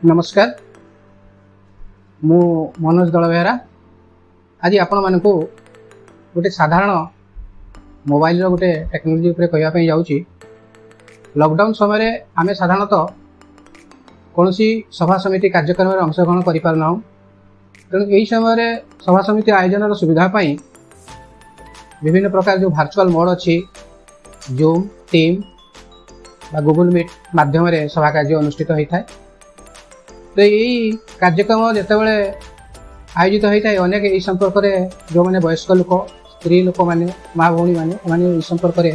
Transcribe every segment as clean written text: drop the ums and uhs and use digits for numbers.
ନମସ୍କାର, ମୁଁ ମନୋଜ ଦଳବେହେରା। ଆଜି ଆପଣମାନଙ୍କୁ ଗୋଟେ ସାଧାରଣ ମୋବାଇଲର ଗୋଟେ ଟେକ୍ନୋଲୋଜି ଉପରେ କହିବା ପାଇଁ ଯାଉଛି। ଲକଡାଉନ୍ ସମୟରେ ଆମେ ସାଧାରଣତଃ କୌଣସି ସଭା ସମିତି କାର୍ଯ୍ୟକ୍ରମରେ ଅଂଶଗ୍ରହଣ କରିପାରୁନାହୁଁ। ତେଣୁ ଏହି ସମୟରେ ସଭା ସମିତି ଆୟୋଜନର ସୁବିଧା ପାଇଁ ବିଭିନ୍ନ ପ୍ରକାର ଯେଉଁ ଭାର୍ଚୁଆଲ୍ ମୋଡ଼୍ ଅଛି, ଜୁମ୍, ଟିମ୍ ବା ଗୁଗୁଲ୍ ମିଟ୍ ମାଧ୍ୟମରେ ସଭା କାର୍ଯ୍ୟ ଅନୁଷ୍ଠିତ ହୋଇଥାଏ। ତ ଏଇ କାର୍ଯ୍ୟକ୍ରମ ଯେତେବେଳେ ଆୟୋଜିତ ହୋଇଥାଏ, ଅନେକ ଏହି ସମ୍ପର୍କରେ ଯେଉଁମାନେ ବୟସ୍କ ଲୋକ, ସ୍ତ୍ରୀ ଲୋକମାନେ, ମା ଭଉଣୀମାନେ, ଏମାନେ ଏହି ସମ୍ପର୍କରେ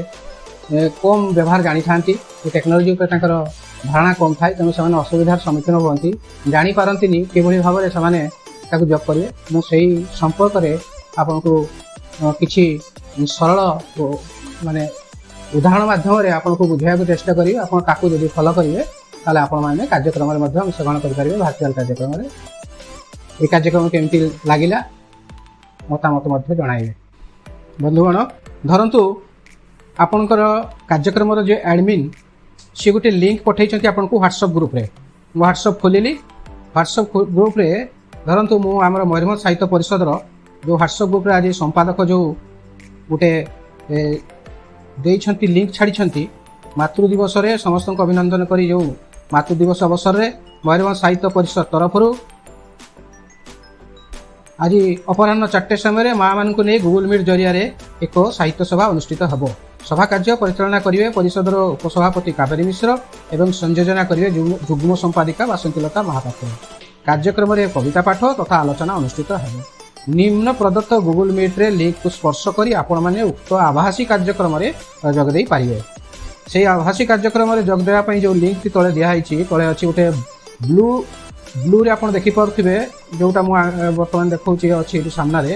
କମ୍ ବ୍ୟବହାର ଜାଣିଥାନ୍ତି। ଏ ଟେକ୍ନୋଲୋଜି ଉପରେ ତାଙ୍କର ଧାରଣା କମ୍ ଥାଏ। ତେଣୁ ସେମାନେ ଅସୁବିଧାର ସମ୍ମୁଖୀନ ହୁଅନ୍ତି, ଜାଣିପାରନ୍ତିନି କିଭଳି ଭାବରେ ସେମାନେ ତାକୁ ଯୋଗ କରିବେ। ମୁଁ ସେଇ ସମ୍ପର୍କରେ ଆପଣଙ୍କୁ କିଛି ସରଳ ମାନେ ଉଦାହରଣ ମାଧ୍ୟମରେ ଆପଣଙ୍କୁ ବୁଝାଇବାକୁ ଚେଷ୍ଟା କରିବି। ଆପଣ ତାକୁ ଯଦି ଫଲୋ କରିବେ, ତାହେଲେ ଆପଣମାନେ କାର୍ଯ୍ୟକ୍ରମରେ ମଧ୍ୟ ଅଂଶଗ୍ରହଣ କରିପାରିବେ, ଭାର୍ଚୁଆଲ କାର୍ଯ୍ୟକ୍ରମରେ। এই କାର୍ଯ୍ୟକ୍ରମ କେମିତି ଲାଗିଲା, ମତାମତ ମଧ୍ୟ ଜଣାଇବେ। ବନ୍ଧୁଗଣ, ଧରନ୍ତୁ ଆପଣଙ୍କର କାର୍ଯ୍ୟକ୍ରମର ଯେ ଆଡ଼ମିନ୍, ସିଏ ଗୋଟେ ଲିଙ୍କ ପଠାଇଛନ୍ତି ଆପଣଙ୍କୁ ହ୍ୱାଟ୍ସଅପ୍ ଗ୍ରୁପ୍ରେ। ମୁଁ ହ୍ୱାଟ୍ସଅପ୍ ଖୋଲିଲି। ହ୍ୱାଟ୍ସଅପ୍ ଗ୍ରୁପ୍ରେ ଧରନ୍ତୁ ମୁଁ ଆମର ମୟୂରଭଞ୍ଜ ସାହିତ୍ୟ ପରିଷଦର ଯେଉଁ ହ୍ୱାଟ୍ସଅପ୍ ଗ୍ରୁପ୍ରେ ଆଜି ସମ୍ପାଦକ ଯେଉଁ ଗୋଟେ ଦେଇଛନ୍ତି, ଲିଙ୍କ ଛାଡ଼ିଛନ୍ତି, ମାତୃ ଦିବସରେ ସମସ୍ତଙ୍କୁ ଅଭିନନ୍ଦନ କରି, ଯେଉଁ ମାତୃ ଦିବସ ଅବସରରେ ମୟୂରଭଞ୍ଜ ସାହିତ୍ୟ ପରିଷଦ ତରଫରୁ ଆଜି ଅପରାହ୍ନ 4ଟା ସମୟରେ ମାଆମାନଙ୍କୁ ନେଇ ଗୁଗୁଲ ମିଟ୍ ଜରିଆରେ ଏକ ସାହିତ୍ୟ ସଭା ଅନୁଷ୍ଠିତ ହେବ। ସଭା କାର୍ଯ୍ୟ ପରିଚାଳନା କରିବେ ପରିଷଦର ଉପସଭାପତି କାବେରୀ ମିଶ୍ର ଏବଂ ସଂଯୋଜନା କରିବେ ଯୁଗ୍ମ ସମ୍ପାଦିକା ବାସନ୍ତୀଲତା ମହାପାତ୍ର। କାର୍ଯ୍ୟକ୍ରମରେ କବିତା ପାଠ ତଥା ଆଲୋଚନା ଅନୁଷ୍ଠିତ ହେବ। ନିମ୍ନ ପ୍ରଦତ୍ତ ଗୁଗୁଲ ମିଟ୍ରେ ଲିଙ୍କକୁ ସ୍ପର୍ଶ କରି ଆପଣମାନେ ଉକ୍ତ ଆଭାସୀ କାର୍ଯ୍ୟକ୍ରମରେ ଯୋଗ ଦେଇପାରିବେ। ସେଇ ଆଭାସୀ କାର୍ଯ୍ୟକ୍ରମରେ ଯୋଗ ଦେବା ପାଇଁ ଯେଉଁ ଲିଙ୍କଟି ତଳେ ଦିଆହେଇଛି, ତଳେ ଅଛି ଗୋଟେ ବ୍ଲୁରେ ଆପଣ ଦେଖିପାରୁଥିବେ, ଯେଉଁଟା ମୁଁ ବର୍ତ୍ତମାନ ଦେଖାଉଛି, ଅଛି ଏଠି ସାମ୍ନାରେ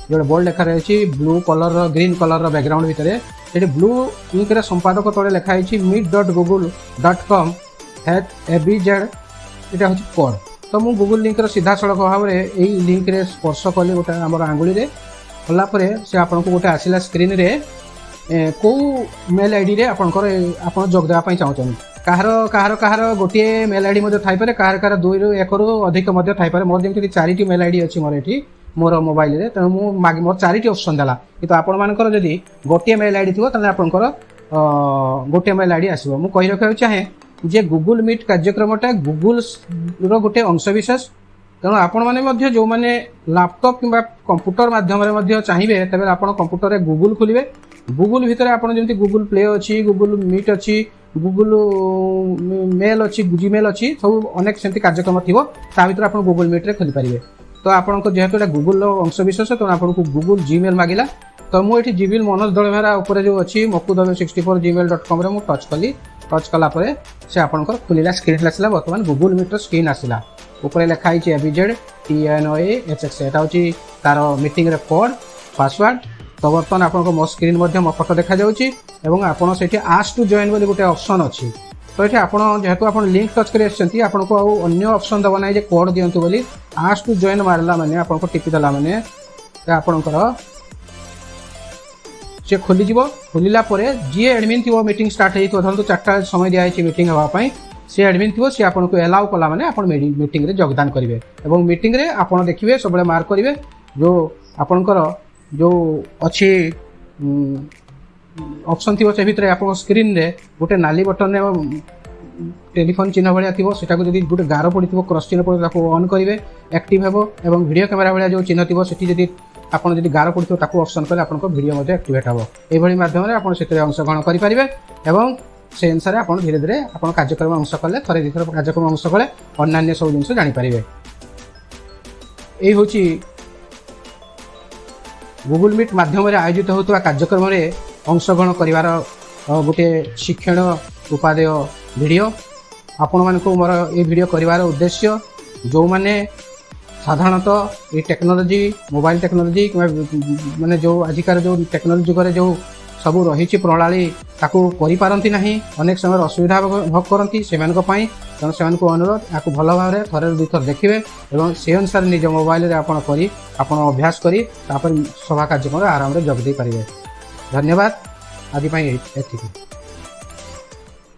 ଯେଉଁଟା ବୋଲ୍ଡ ଲେଖା ରହିଛି ବ୍ଲୁ କଲର୍ର, ଗ୍ରୀନ୍ କଲର୍ର ବ୍ୟାକଗ୍ରାଉଣ୍ଡ ଭିତରେ। ସେଠି ବ୍ଲୁ ଇଙ୍କରେ ସମ୍ପାଦକ ତଳେ ଲେଖା ହେଇଛି meet.google.com#ABZ। ଏଇଟା ହେଉଛି କୋଡ୍। ତ ମୁଁ ଗୁଗୁଲ ଲିଙ୍କର ସିଧାସଳଖ ଭାବରେ ଏଇ ଲିଙ୍କରେ ସ୍ପର୍ଶ କଲି ଗୋଟେ ଆମର ଆଙ୍ଗୁଳିରେ। କଲା ପରେ ସେ ଆପଣଙ୍କୁ ଗୋଟେ ଆସିଲା ସ୍କ୍ରିନ୍ରେ, କେଉଁ ମେଲ୍ ଆଇଡ଼ିରେ ଆପଣଙ୍କର ଆପଣ ଯୋଗ ଦେବା ପାଇଁ ଚାହୁଁଛନ୍ତି। କାହାର କାହାର କାହାର ଗୋଟିଏ ମେଲ୍ ଆଇଡ଼ି ମଧ୍ୟ ଥାଇପାରେ, କାହାର କାହାର ଦୁଇରୁ ଏକରୁ ଅଧିକ ମଧ୍ୟ ଥାଇପାରେ। ମୋର ଯେମିତି ଚାରିଟି ମେଲ୍ ଆଇଡ଼ି ଅଛି ମୋର ଏଠି ମୋର ମୋବାଇଲରେ, ତେଣୁ ମୁଁ ମାଗି ମୋର ଚାରିଟି ଅପସନ୍ ଦେଲା। କିନ୍ତୁ ଆପଣମାନଙ୍କର ଯଦି ଗୋଟିଏ ମେଲ୍ ଆଇଡ଼ି ଥିବ, ତାହେଲେ ଆପଣଙ୍କର ଗୋଟିଏ ମେଲ୍ ଆଇଡ଼ି ଆସିବ। ମୁଁ କହି ରଖିବାକୁ ଚାହେଁ ଯେ ଗୁଗୁଲ ମିଟ୍ କାର୍ଯ୍ୟକ୍ରମଟା ଗୁଗୁଲର ଗୋଟେ ଅଂଶବିଶେଷ। ତେଣୁ ଆପଣମାନେ ମଧ୍ୟ ଯେଉଁମାନେ ଲାପଟପ୍ କିମ୍ବା କମ୍ପ୍ୟୁଟର ମାଧ୍ୟମରେ ମଧ୍ୟ ଚାହିଁବେ, ତେବେ ଆପଣ କମ୍ପ୍ୟୁଟରରେ ଗୁଗୁଲ ଖୋଲିବେ। ଗୁଗୁଲ ଭିତରେ ଆପଣ ଯେମିତି ଗୁଗୁଲ ପ୍ଲେ ଅଛି, ଗୁଗୁଲ ମିଟ୍ ଅଛି, ଗୁଗୁଲ ମେଲ୍ ଅଛି, ଜିମେଲ୍ ଅଛି, ସବୁ ଅନେକ ସେମିତି କାର୍ଯ୍ୟକ୍ରମ ଥିବ, ତା ଭିତରେ ଆପଣ ଗୁଗୁଲ ମିଟ୍ରେ ଖୋଲିପାରିବେ। ତ ଆପଣଙ୍କ ଯେହେତୁ ଏଇଟା ଗୁଗୁଲର ଅଂଶବିଶେଷ, ତେଣୁ ଆପଣଙ୍କୁ ଗୁଗୁଲ ଜିମେଲ୍ ମାଗିଲା। ତ ମୁଁ ଏଠି ଜିମେଲ୍ ମନୋଜ ଦଳବେହେରା ଉପରେ ଯେଉଁ ଅଛି ମକୁଦବେ64gmail.comରେ ମୁଁ ଟଚ୍ କଲି। ଟଚ୍ କଲା ପରେ ସେ ଆପଣଙ୍କର ଖୋଲିଲା, ସ୍କ୍ରିନ୍ ଆସିଲା। ବର୍ତ୍ତମାନ ଗୁଗୁଲ ମିଟ୍ର ସ୍କ୍ରିନ୍ ଆସିଲା। ଉପରେ ଲେଖା ହେଇଛି ABZ TNA HX। ଏଟା ହେଉଛି ତାର ମିଟିଂର କୋଡ୍, ପାସୱାର୍ଡ଼। ତ ବର୍ତ୍ତମାନ ଆପଣଙ୍କ ମୋ ସ୍କ୍ରିନ୍ ମଧ୍ୟ ମୋ ଫଟୋ ଦେଖାଯାଉଛି ଏବଂ ଆପଣ ସେଇଠି ଆସ୍କ ଟୁ ଜଏନ୍ ବୋଲି ଗୋଟେ ଅପସନ୍ ଅଛି। ତ ଏଠି ଆପଣ ଯେହେତୁ ଆପଣ ଲିଙ୍କ ଟଚ୍ କରି ଆସିଛନ୍ତି, ଆପଣଙ୍କୁ ଆଉ ଅନ୍ୟ ଅପସନ୍ ଦେବ ନାହିଁ ଯେ କୋଡ୍ ଦିଅନ୍ତୁ ବୋଲି। ଆସ୍କ ଟୁ ଜଏନ୍ ମାରିଲା ମାନେ, ଆପଣଙ୍କୁ ଟିପି ଦେଲା ମାନେ ଆପଣଙ୍କର ସେ ଖୋଲିଯିବ। ଖୋଲିଲା ପରେ ଯିଏ ଆଡ଼ମିନ୍ ଥିବ, ମିଟିଂ ଷ୍ଟାର୍ଟ ହେଇଥିବ, ଧରନ୍ତୁ 4ଟା ସମୟ ଦିଆହେଇଛି ମିଟିଂ ହେବା ପାଇଁ, ସେ ଆଡ଼ମିନ୍ ଥିବ, ସିଏ ଆପଣଙ୍କୁ ଏଲାଉ କଲା ମାନେ ଆପଣ ମିଟିଂରେ ଯୋଗଦାନ କରିବେ। ଏବଂ ମିଟିଂରେ ଆପଣ ଦେଖିବେ, ସବୁବେଳେ ମାର୍କ କରିବେ, ଯେଉଁ ଆପଣଙ୍କର ଯେଉଁ ଅଛି ଅପସନ୍ ଥିବ, ସେ ଭିତରେ ଆପଣଙ୍କ ସ୍କ୍ରିନ୍ରେ ଗୋଟେ ନାଲି ବଟନରେ ଟେଲିଫୋନ୍ ଚିହ୍ନ ଭଳିଆ ଥିବ। ସେଟାକୁ ଯଦି ଗୋଟେ ଗାର ପଡ଼ିଥିବ, କ୍ରସ୍ ଚିହ୍ନ ପଡ଼ିଥିବ, ତାକୁ ଅନ୍ କରିବେ, ଆକ୍ଟିଭ୍ ହେବ। ଏବଂ ଭିଡ଼ିଓ କ୍ୟାମେରା ଭଳିଆ ଯେଉଁ ଚିହ୍ନ ଥିବ, ସେଠି ଯଦି ଆପଣ ଯଦି ଗାର ପଡ଼ିଥିବ, ତାକୁ ଅପସନ୍ କଲେ ଆପଣଙ୍କ ଭିଡ଼ିଓ ମଧ୍ୟ ଆକ୍ଟିଭେଟ୍ ହେବ। ଏଇଭଳି ମାଧ୍ୟମରେ ଆପଣ ସେଥିରେ ଅଂଶଗ୍ରହଣ କରିପାରିବେ ଏବଂ ସେ ଅନୁସାରେ ଆପଣ ଧୀରେ ଧୀରେ ଆପଣ କାର୍ଯ୍ୟକ୍ରମ ଅଂଶ କଲେ, ଥରେ ଦୁଇଥର କାର୍ଯ୍ୟକ୍ରମ ଅଂଶ କଲେ ଅନ୍ୟାନ୍ୟ ସବୁ ଜିନିଷ ଜାଣିପାରିବେ। ଏଇ ହେଉଛି ଗୁଗୁଲ ମିଟ୍ ମାଧ୍ୟମରେ ଆୟୋଜିତ ହେଉଥିବା କାର୍ଯ୍ୟକ୍ରମରେ ଅଂଶଗ୍ରହଣ କରିବାର ଗୋଟିଏ ଶିକ୍ଷଣ ଉପାଦେୟ ଭିଡ଼ିଓ। ଆପଣମାନଙ୍କୁ ମୋର ଏ ଭିଡ଼ିଓ କରିବାର ଉଦ୍ଦେଶ୍ୟ, ଯେଉଁମାନେ ସାଧାରଣତଃ ଏଇ ଟେକ୍ନୋଲୋଜି, ମୋବାଇଲ ଟେକ୍ନୋଲୋଜି କିମ୍ବା ମାନେ ଯେଉଁ ଆଜିକାର ଯେଉଁ ଟେକ୍ନୋଲୋଜି ଯୁଗରେ ଯେଉଁ ସବୁ ରହିଛି ପ୍ରଣାଳୀ, ତାକୁ କରିପାରନ୍ତି ନାହିଁ, ଅନେକ ସମୟରେ ଅସୁବିଧା ଭୋଗ କରନ୍ତି, ସେମାନଙ୍କ ପାଇଁ। ତେଣୁ ସେମାନଙ୍କୁ ଅନୁରୋଧ, ଏହାକୁ ଭଲ ଭାବରେ ଥରେ ଦୁଇଥର ଦେଖିବେ ଏବଂ ସେ ଅନୁସାରେ ନିଜ ମୋବାଇଲରେ ଆପଣ କରି, ଆପଣ ଅଭ୍ୟାସ କରି ତାପରେ ସଭା କାର୍ଯ୍ୟକ୍ରମରେ ଆରାମରେ ଯୋଗ ଦେଇପାରିବେ। ଧନ୍ୟବାଦ। ଆଜି ପାଇଁ ଏତିକି।